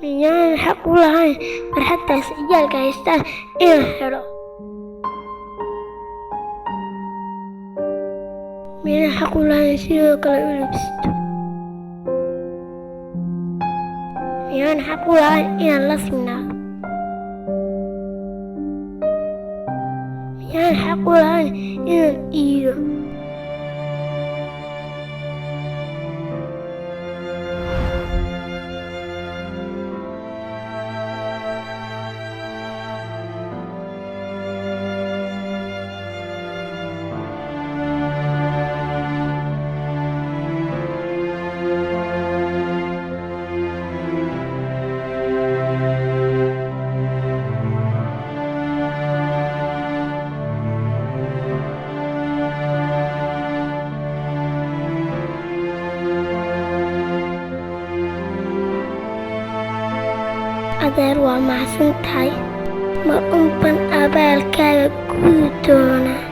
Miyaanan xaq u lahayn farxaddaas ciyaalka haystaan inaan helo? Miyaanan xaq u lahayn sidoo kale u labisto? Miyaanan xaq u lahayn inaan la sinnaado? Miyaanan xaq u lahayn inaan iido? Adeer, waa mahadsan tahay. Mar un baan abaalkaaga gudi doonaa.